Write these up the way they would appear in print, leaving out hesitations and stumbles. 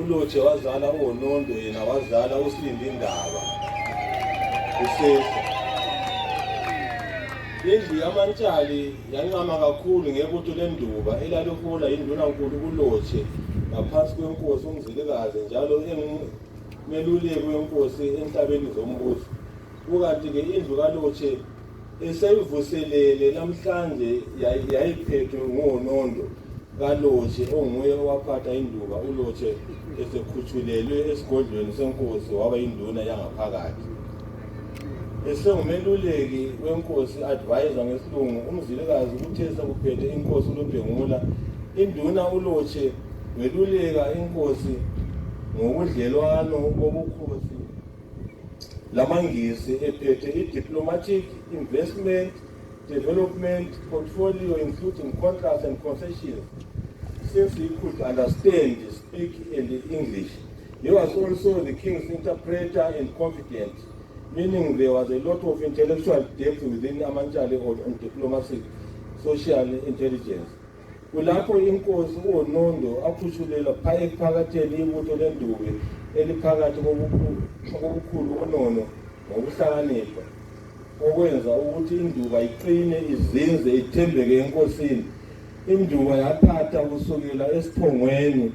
uLotshe wazala uNondo, yena wazala uSilindindaba uSehla. Indlu yamaNtshali yanqama kakhulu ngebutho lenduba elaliholwa yindunankulu uLotshe ngaphansi kwenkosi uMzilikazi, njalo engumeluleki wenkosi enhlabeni zombuso. Kukanti-ke indlu kaLotshe eseyivuselele namhlanje yayiphethwe nguNondo kaLotshe, onguye owaphatha induba uLotshe esekhuthulelwe esigodlweni senkosi waba induna yangaphakathi. Esengumeluleki wenkosi, advisor ngesilungu, uMzilikazi uthe sekuphethe inkosi uLobhengula, induna uLotshe weluleka inkosi ngobudlelwano bobukhosi lamangisi, ephethe i-diplomatic, investment, development portfolio including contracts and concessions. Since he could understand, speak and English, he was also the king's interpreter and confidant, meaning there was a lot of intellectual depth within amaNtshali on diplomacy, social intelligence. Kulapho inkosi uNondo akhushulelwa phakatheni ibutho lendube eliphakathi kobukhulu uNono ngokuhlakanipha, okwenza ukuthi induba iqine, izinze, ithembeke enkosini. Induba yaphatha kusukela esiphongweni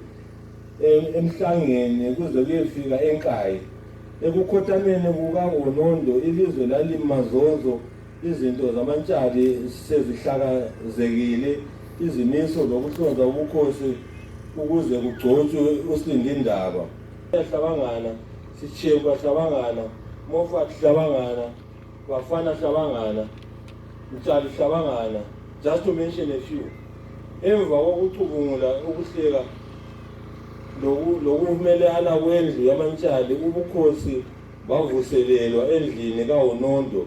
emhlangeni kuze kuyefika eNkayi. Ekukhothameni kukaNondo ilizwe lalimazozo, izinto zamaNtshali sezihlakazekile, izimiso zokuhlonza ubukhosi ukuze kugcotshwe uSilindindaba. Hlabangana, Sitshebo Hlabangana, Moffat Hlabangana, Bafana Hlabangana, Mtshali Hlabangana, just to mention a few. Emva kokucubungula ukuhleka lokumelana kwendlu yamaNtshali, ubukhosi bavuselelwa endlini kaNondo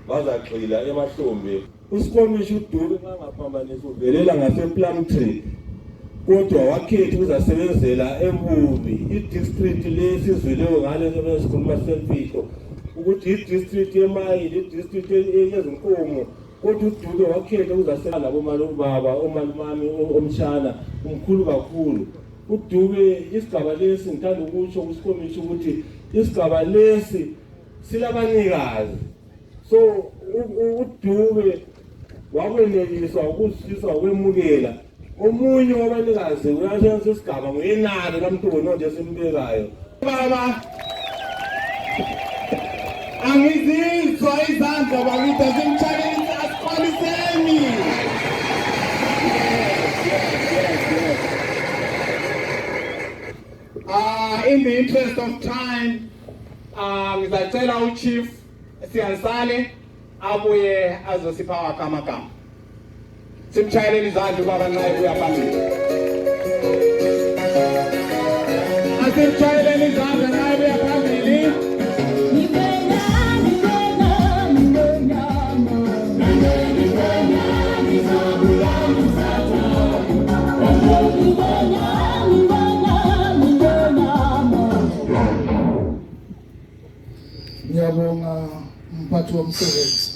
bazagxila emahlombe. uSikomishi uDube ngaphambanisa uvelela ngasePlumtree, kodwa wakhetha ukuzasebenzela eMbubi, idistrict lesizwileyo ngale esikhuluma semfihlo ukuthi idistrict yeMayili, idistrict yezinkomo, kodwa uDube wakhetha ukuzasebenzela labomalubaba, omalumami omshana umkhulu kakhulu. uDube isigaba lesi ngithanda ukutsho kuSikomishi ukuthi isigaba lesi silabanikazi, so uDube wakweneliswa ukuziswa kwemukela omunye wabanikazi uyasenza isigaba nguyenalo kaMntono nje esimbekayo. Baba angizizwa izandla bakithi asimtshaleni asiqaliseni. In the interest of time, ngizacela uChief Siyansale abuye azosipha amagama. Simtshayeleni izandla baba naye kuya phambili. Asimtshayeleni izandla naye kuya phambili. Ngiyabonga mphathi womsebenzi.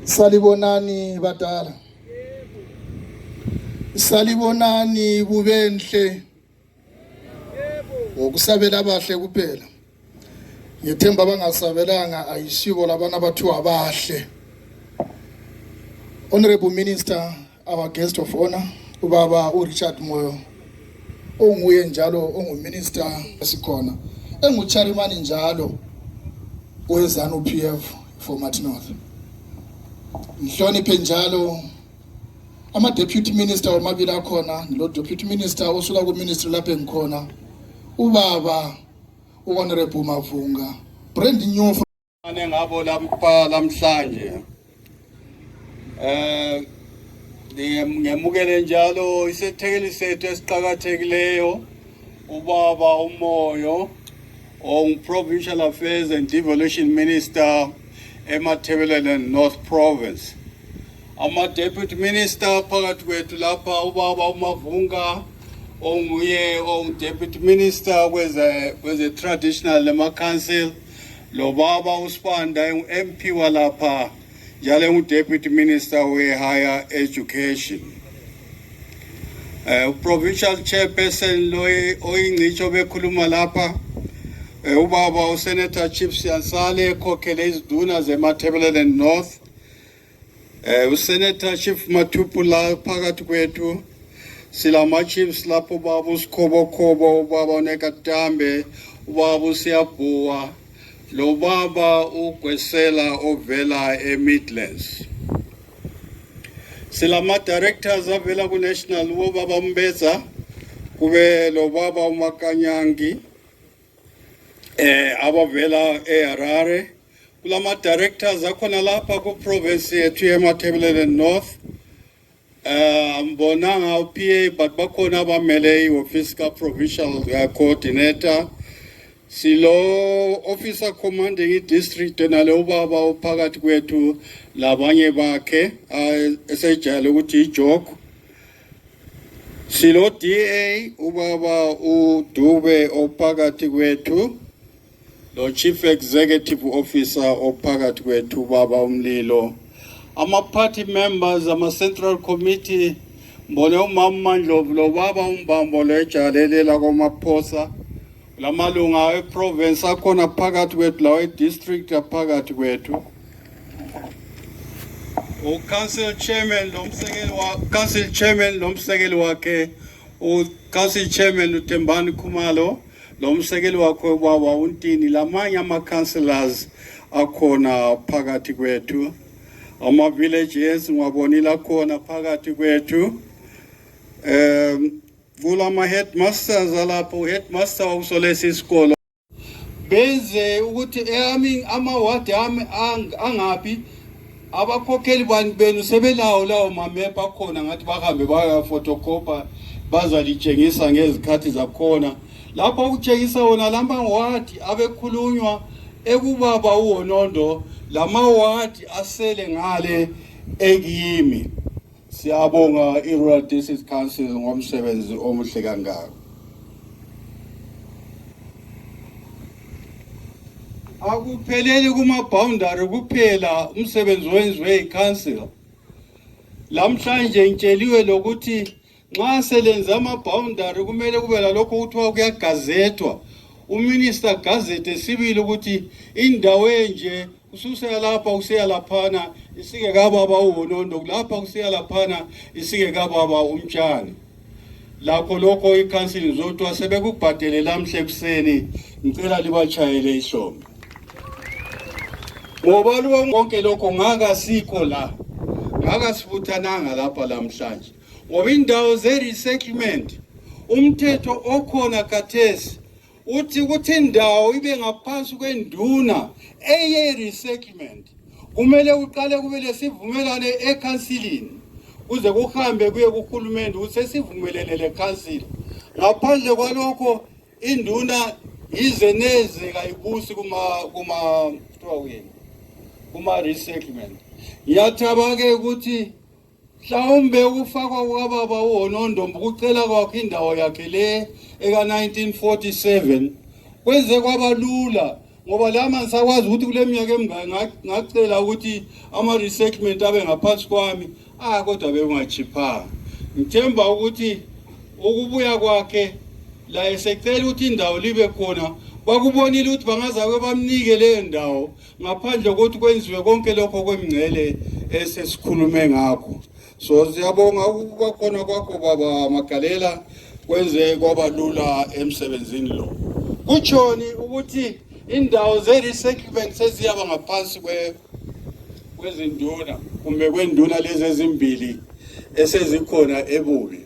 Salibonani badala. Salibonani bubenhle. Ukusabela abahle kuphela. Ngithemba abangasabelanga ayishibo labana abathiwa abahle. Honorable Minister, our guest of honor, ubaba uRichard Moyo, onguye njalo onguminister esikhona, enguchairman njalo wezanu PF for Mati North. Ngihloniphe njalo ama deputy minister wamabili akhona, lo deputy minister osuka ku ministry lapha engikhona, ubaba uHonorable Mavunga, brand new ngabo lapha namhlanje. Ngemukele njalo isethekeli sethu esiqhakathekileyo ubaba uMoyo Provincial Affairs and Devolution Minister eMatabeleland North Province. Ama Deputy Minister phakathi kwethu lapha ubaba uMavunga onguye Deputy Minister kweze Traditional Lema Council, lo baba uSpanda MP walapha njalo Deputy Minister we Higher Education. Provincial Chairperson lo oyingcicho bekhuluma lapha ubaba uSenator Chief Siyansale ekhokhele iziduna zeMatabeleland North, uSenator Chief Matupula phakathi kwethu, silama chiefs lapho ubaba uSikhobo, ubaba uNekatambe, ubaba uSiyabhuwa, lo baba uGwesela ovela eMidlands. Silama directors avela ku national ubaba Mbeza, kube lo baba uMakanyangi abavela eHarare. Kulama directors akhona lapha ku province yethu yeMatabeleland North. Mbonanga uPA but bakhona abamele ioffice ka provincial coordinator. Silo officer commanding i-district nale ubaba uphakathi kwethu labanye bakhe esejayele ukuthi iJoke. Silo DA ubaba uDube ophakathi kwethu, lo chief executive officer ophakathi kwethu ubaba uMlilo. Ama-party members, ama-central committee, mbone umama Ndlovu lo baba uMbambo lo ejalelela koMaphosa. Lamalunga e-province akhona phakathi kwethu lawo e-district aphakathi kwethu. U-council chairman lo msekeli wakhe, u-council chairman uTembani Khumalo, lo msekeli wakhe ubaba uNtini, lamanye ama-councillors akhona phakathi kwethu. Ama-villages ngwabonile akhona phakathi kwethu. Kulama headmasters alapho, headmaster wakusolesi isikolo benze ukuthi ama-ward angaphi abakhokheli benu sebelawo lawo mamepa akhona ngathi bahambe bayafotokopa bazalitshengisa ngezikhathi zakhona lapho ukutshengisa wona lama-ward abekhulunywa ekubaba uHonondo, lama-ward asele ngale ekimi. Siyabonga i-Rural District Council ngomsebenzi omuhle kangaka. Akupheleli kuma-boundary kuphela umsebenzi wenziwe i-council. Lamhlanje ngitsheliwe lokuthi nxa selenza ama-boundary kumele kube lalokho kuthiwa kuyagazethwa. Uminister gazette sibili ukuthi indawo enje ususela lapha usiya laphana isike kababa uHonondo, lapha usiya laphana isike kababa uMtshana. Lakho lokho i-council ngizothiwa sebekubhadele lamhle ekuseni, ngicela libachayele ihlombe. Ngoba konke lokho ngaka sikho la, ngaka sifuthananga lapha lamhlanje. Ngoba indawo ze-resettlement umthetho okhona khathesi uthi ukuthi indawo ibe ngaphansi kwenduna eye-resettlement kumele uqale kube lesivumelane ekhansilini kuze kuhambe kuye kuhulumende ukuthi sesivumelene lekhansili. Ngaphandle kwalokho induna ize neze kayibusi kuma-resettlement. Ngiyathaba-ke ukuthi mhlawumbe ukufakwa kwababa uHonondo ukucela kwakhe indawo yakhe le eka-1947 kwenze kwaba lula ngoba lama ngisakwazi ukuthi kule minyaka emingaki ngacela ukuthi ama-resettlement abe ngaphansi kwami, kodwa bekungachiphanga. Ngithemba ukuthi ukubuya kwakhe la esecela ukuthi indawo libe khona bakubonile ukuthi bangazake bamnike leyo ndawo ngaphandle kokuthi kwenziwe konke lokho kwemingcele esesikhulume ngakho. So siyabonga ukuba khona kwakho baba Magalela kwenze kwaba lula emsebenzini lo. Kutshoni ukuthi indawo ze-resettlement seziyaba ngaphansi kwezinduna kumbe kwenduna lezi ezimbili esezikhona ebubi.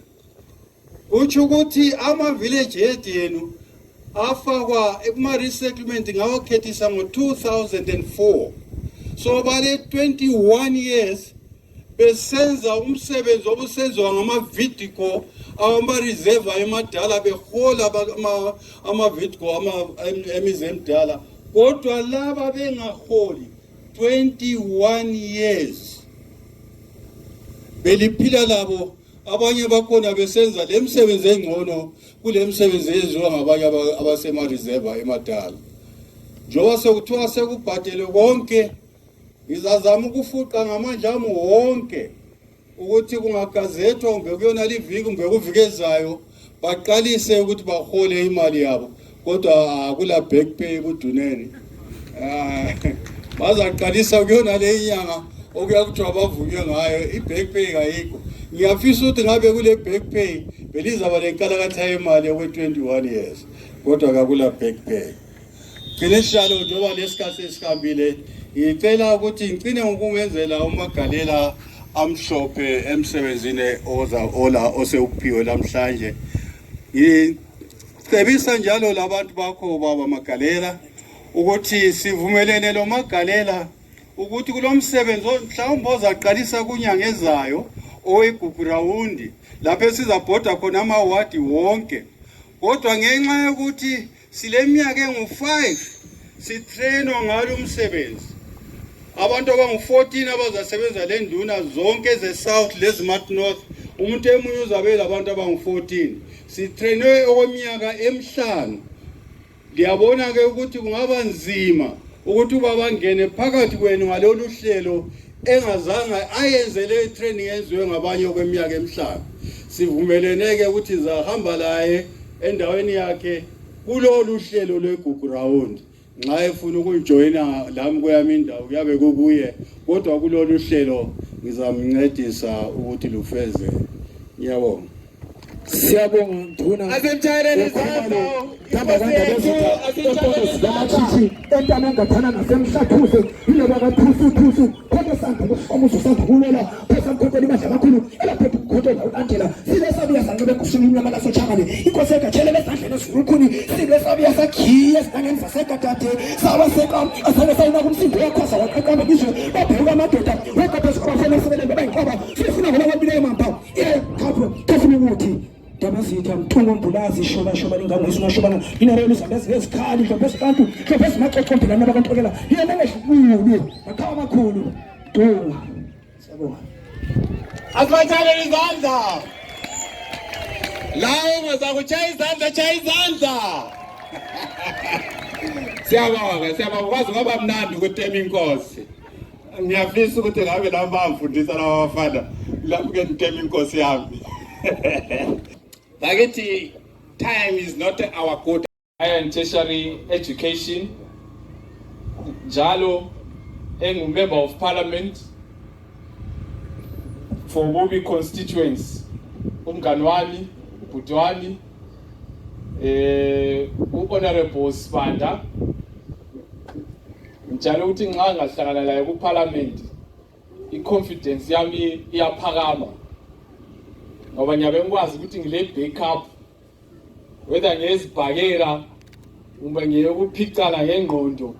Utsho ukuthi ama-village head yenu afakwa kuma-resettlement ngawakhethisa ngo-2004. So bale 21 years besenza umsebenzi obusenziwa ngama-Vidco ama-reserve emadala behola ama-Vidco emizi emdala, kodwa laba bengaholi 21 years beliphila labo. Abanye bakhona besenza le msebenzi engcono kule msebenzi eyenziwa ngabanye abasema-reserve emadala. Njengoba sekuthiwa sekubhadele konke, ngizazama ukufuqa ngamandla ami wonke ukuthi kungagazethwa kumbe kuyona liviki kumbe kuvikezayo baqalise ukuthi bahole imali yabo kodwa akula back pay kuduneni bazaqalisa kuyona le inyanga okuya kuthiwa bavunywe ngayo i-back pay kayikho. Ngiyafisa ukuthi ngabe kule back pay belizaba lenkalakatha yemali okwe-21 years kodwa kakula back pay. Finishalo njengoba lesikhathi esihambile ngicela ukuthi ngicine ngokungenzela uMagalela amhlophe emsebenzini ola osewuphiwe namhlanje. Ngicebisa njalo labantu bakho baba Magalela ukuthi sivumelene lo Magalela ukuthi kulomsebenzi mhlawumbe ozaqalisa kunyanga ezayo oweGugu Rawundi lapho sizabhoda khona amawadi wonke kodwa ngenxa yokuthi sileminyaka engu5 sitrainwa ngalo umsebenzi abantu abangu14 abazasebenza le nduna zonke ze-South lezi-Smart North umuntu emunye uzabe labantu abangu14 sitrainwe okweminyaka emihlanu. Ngiyabona ke ukuthi kungaba nzima ukuthi ubaba ngene phakathi kwenu ngalolu hlelo engazange ayenze le training yenziwe ngabanye okweminyaka emihlanu. Sivumelene ke ukuthi zahamba laye endaweni yakhe kulolu hlelo lweGugu Rawundi nxa efuna ukujoyina lami kweyami indawo kuyabe kubuye kodwa kulolu hlelo ngizamncedisa ukuthi lufeze. Ngiyabonga. Siyabonga nduna asemtshayeleni izandla hamba kanjalo zamachichi entana ngathana nasemhlathuze iloba kathusuthusu kodwa sanda kusomuzo sandukulela phesa mkhonkoli badla kakhulu elaphethu ukhotola ulandela silesabuya sanqebe kushini inyama lasochakane inkosi egatshele bezandleni ezirukhuni silesabuya sakhiye sinangemva sekadade sawaseka asale sayina kumsindo yakhosa waqhaqamba kizwe babheka amadoda wekaphezu kwabafana sebelele bayinqaba sifuna ngoba kwabile emampa khapho kafuna ukuthi Dabasita mthungo mbulazi shoba lingangwisa shobana inarelo zamezi ezikhali nhlobese kantu nhlobese maxoxombela nabantokela yena ngeshukulu bakhawa amakhulu dunga. Siyabonga asibatshale izandla lawo ngazakuchaya izandla siyabonga kwazi ngoba mnandi ukutema inkosi. Ngiyafisa ukuthi ngabe laba bamfundisa laba bafana lapho ke ngitema inkosi yami. Bageti, time is not our quota. Higher and tertiary education. Jalo, a member of parliament for Mobi constituents. Umganwani, Putwani, Honorable Spanda. Jalo uthi nganga hlangana la ku parliament. I-confidence yami iyaphakama. Ngoba ngiyabe ngikwazi ukuthi ngile backup whether ngezibhakela uma ngiyokuphicana ngengqondo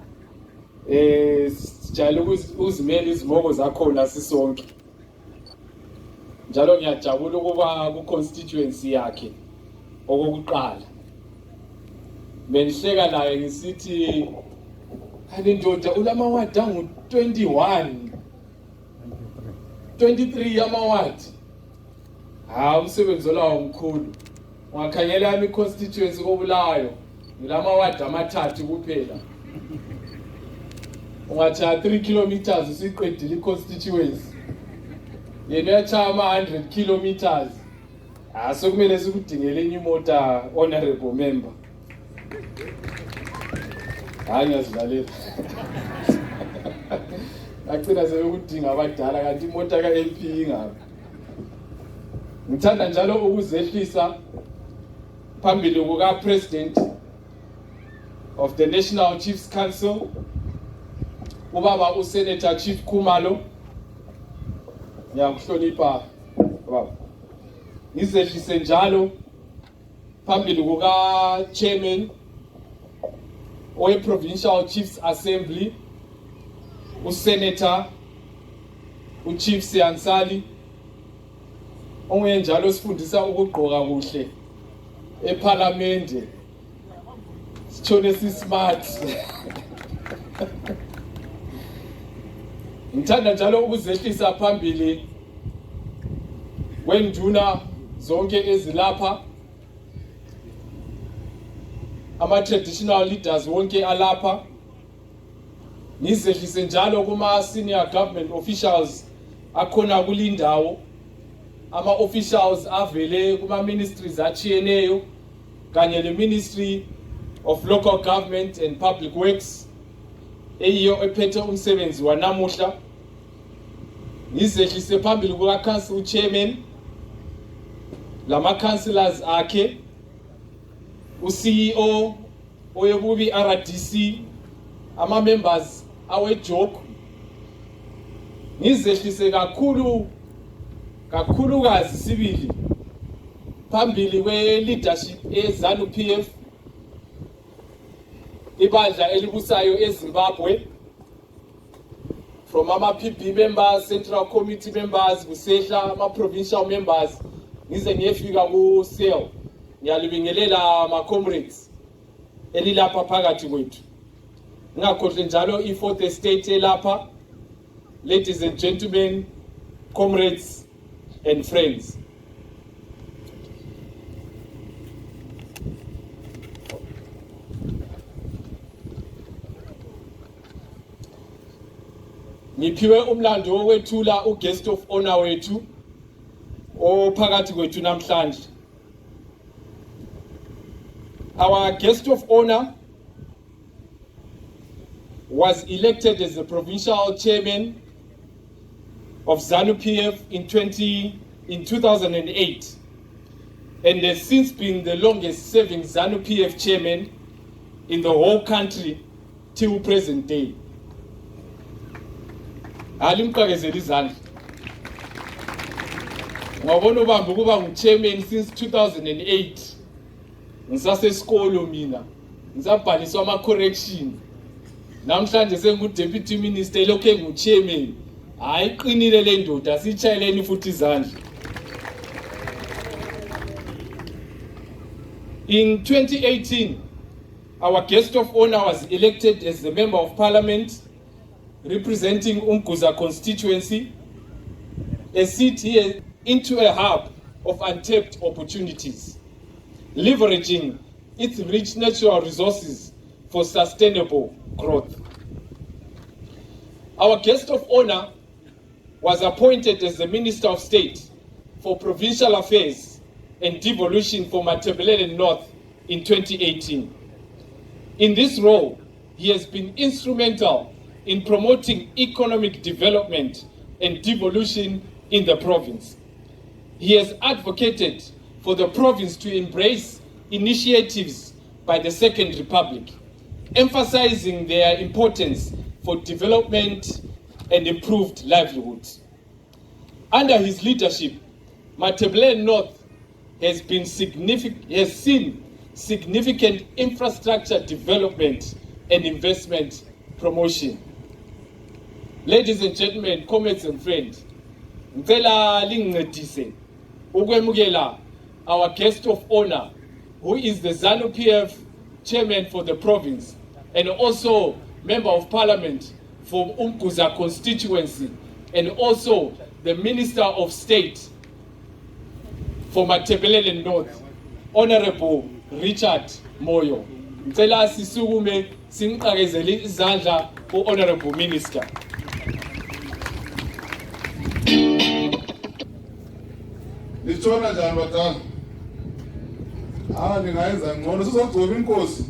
sijayele uzimela izimoko zakhona sisonke. Njalo ngiyajabula ukuba ku constituency yakhe okokuqala bengihleka naye ngisithi kanti ndoda ulama ward angu 23 amawadi umsebenzi olawo mkhulu. Ungakhangela yami constituency koBulawayo ngilama ward amathathu kuphela. Ungathaya 3 kilometers usiqedile iconstituency. Yena uyachaya ama 100 kilometers. Sokumele sikudingele enye imota honorable member. Ngiyazilalela. Agcina sebekudinga abadala kanti imota ka-MP ingabe. Ngithanda njalo ukuzehlisa phambili kuka President of the National Chiefs Council ubaba uSenator Chief Khumalo. Ngiyakuhlonipha baba. Ngizehlise njalo phambili kuka Chairman we Provincial Chiefs Assembly uSenator uChief Siyansali onge njalo sifundisa ukugqoka kuhle eParliament. Sithone smart. Ngithanda njalo ukuzehlisa phambili wenduna zonke ezilapha ama traditional leaders wonke alapha. Nizehlise njalo kuma senior government officials akhona kulindawo ama-officials avele kuma-ministries achiyeneyo kanye le-Ministry of Local Government and Public Works eyiyo ephethe umsebenzi wanamuhla. Ngizehlise phambili kuka-council chairman, lama-councillors akhe, u-CEO oyokubi RDC, ama-members awe-JOC. Ngizehlise kakhulukazi sibili phambili kwe-leadership eZANU-PF, ibandla elibusayo eZimbabwe, from ama-PB members, Central Committee members, kusehla ama-provincial members, ngize ngiyefika ku-SEL. Ngiyalibingelela ama-comrades elilapha phakathi kwethu. Ngakhohle njalo i-Fourth Estate elapha. Ladies and gentlemen, comrades and friends. Ngiphiwe umlando wokwethula uguest of honor wethu ophakathi kwethu namhlanje. Our guest of honor was elected as the provincial chairman of ZANU-PF in 2008 and has since been the longest serving ZANU-PF chairman in the whole country till present day. Alimqakezela izandla. Ngabona ubamba ukuba ngu-chairman since 2008. Ngisasesikolo mina. Ngisabhaliswa ama-correction. Namhlanje sengu-deputy minister lokho engu-chairman. Hayi qinile le ndoda, sitshayeleni futhi izandla. In 2018, our guest of honor was elected as the Member of Parliament representing Umguza constituency, a seat here into a hub of untapped opportunities, leveraging its rich natural resources for sustainable growth. Our guest of honor was appointed as the Minister of State for Provincial Affairs and Devolution for Matabeleland North in 2018. In this role, he has been instrumental in promoting economic development and devolution in the province. He has advocated for the province to embrace initiatives by the Second Republic, emphasizing their importance for development and improved livelihoods. Under his leadership, Matabeleland North has seen significant infrastructure development and investment promotion. Ladies and gentlemen, comrades and friends, ngicela lingincedise ukwemukela our guest of honor, who is the ZANU-PF chairman for the province and also Member of Parliament for Umguza constituency and also the Minister of State for Matabeleland North, Honorable Richard Moyo. Ngicela sisukume simqakezele izandla ku-Honorable Minister. Litshona njani badala? Ningayenza ngcono sizogcoba inkosi.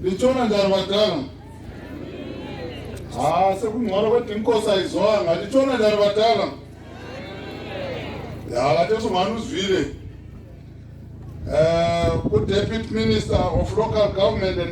Litshona njani badala? Sekungcono kodwa inkosi ayizwanga. Litshona njani badala? Kade usungani uzwile. Ku-Deputy Minister of Local Government and